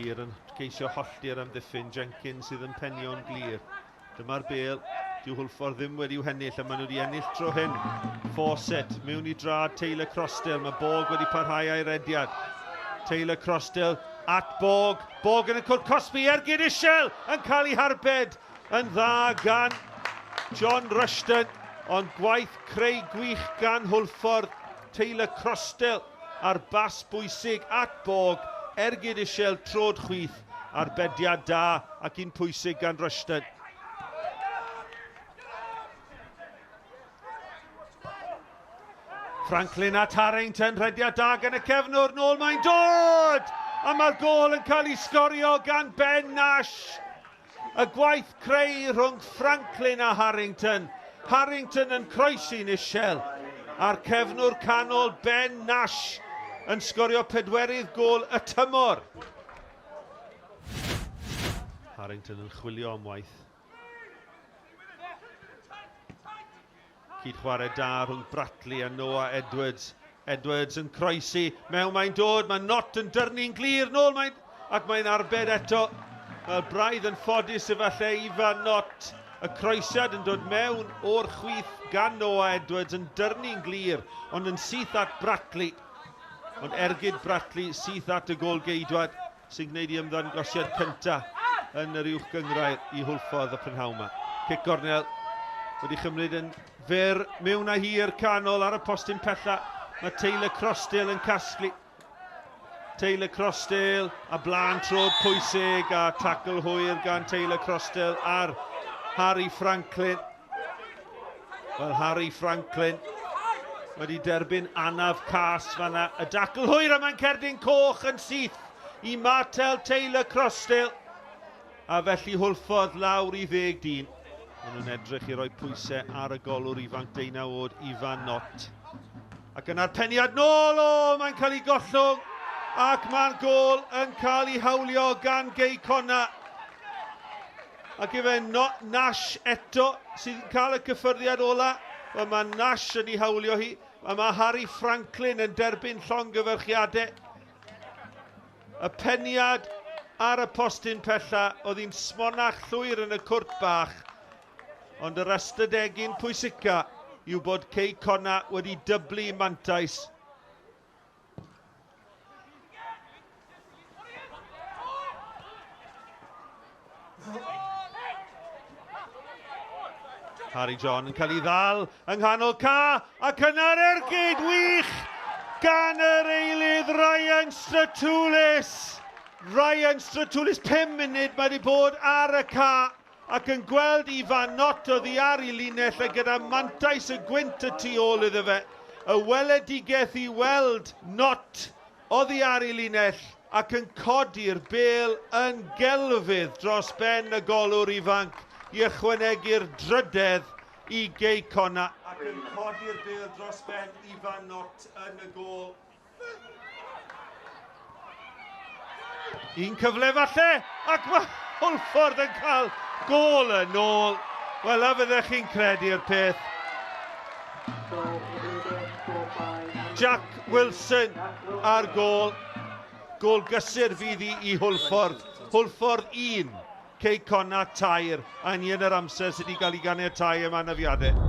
hir yn ceisio hollti'r amddiffyn, Jenkins sydd yn penio'n glir. Dyma'r bêl, dyw Hwlffordd ddim wedi'w hennill, a maen nhw wedi ennill tro hyn. Fawcett mewn i drad Taylor Crossdale, mae Borg wedi parhau a'i rediad. Taylor Crossdale at Borg, Borg yn y cwrt cosbi, ergyd isel yn cael ei harbed yn dda gan John Rushton, ond gwaith creu gwych gan Hwlffordd, Taylor Crossdale a'r bas bwysig at Borg, ergyd isel, trod chwith, arbediad da ac un pwysig gan Rushton. Franklin at Harrington, rhediad da gan y cefnwr, nôl mae'n dod! A mae'r gôl yn cael ei sgorio gan Ben Nash. Y gwaith creu rhwng Franklin a Harrington. Harrington yn croesi'n isel, a'r cefnwr canol Ben Nash yn sgorio pedwerydd gôl y tymor. Harrington yn chwilio am waith. Cyd-chwarae da rhwng Bratley a Noah Edwards. Edwards yn croesi, mewn mae'n dod, mae Knott yn dyrnu'n glir, nôl mae'n... ac mae'n arbed eto. Wel, braidd yn ffodus efallai Ifan Knott. Y croesiad yn dod mewn o'r chwith gan Noah Edwards yn dyrnu'n glir, ond yn syth at Bratley. Ond ergyd Bratley syth at y gôl-geidwad sy'n gwneud i ymddangosiad cynta yn yr uwch gynghrair i Hwlffordd y prynhawn yma. Cic gornel wedi chymryd yn fyr mewn a hir canol ar y postyn pella. Mae Taylor Crossdale yn casglu. Taylor Crossdale a blaen trod pwysig a tackle hwyr gan Taylor Crossdale ar Harry Franklin. Wel, Harry Franklin wedi derbyn anaf cas fanna. Y dacl hwyr a mae'n cerdyn coch yn syth i Martel Taylor Crossdale. A felly Hwlffordd lawr i ddeg dyn. Maen nhw'n edrych i roi pwysau ar y golwr ifanc deunaw oed Ifan Knott. Ac yna'r peniad nôl, o, mae'n cael ei gollwng. Ac mae'r gôl yn cael ei hawlio gan Gei Connah. Ac ife not Nash eto sydd yn cael y cyffyrddiad ola. Wel, mae Nash yn ei hawlio hi. A mae Harry Franklin yn derbyn llongyfarchiadau. Y peniad ar y postyn pella, oedd hi'n smonach llwyr yn y cwrt bach. Ond yr ystadegyn pwysica yw bod Cei Connah wedi dyblu mantais. Harry John yn cael ei ddal yng nghanol ca ac yna'r ergyd wych gan yr eilydd Ryan Stratulis. Ryan Stratulis, 5 munud mae wedi bod ar y ca ac yn gweld Ifan Knott oddi ar ei linell a gyda mantais y gwynt y tu ôl iddo fe. Y weledigaeth i weld Knott oddi ar ei linell ac yn codi'r bêl yn gelfydd dros ben y golwr ifanc i ychwanegu'r drydedd i Gei Connah. Ac yn codi'r bêl dros ben Ifan Knott yn y gôl. Un cyfle falle, ac mae Hwlffordd yn cael gôl yn ôl. Wel, a fyddech chi'n credu'r peth. Jack Wilson ar gôl. Gôl gysur fydd i i Hwlffordd. Hwlffordd 1, Cei Connah 3, a ni yn yr amser sydd wedi cael ei ganiatáu am anafiadau.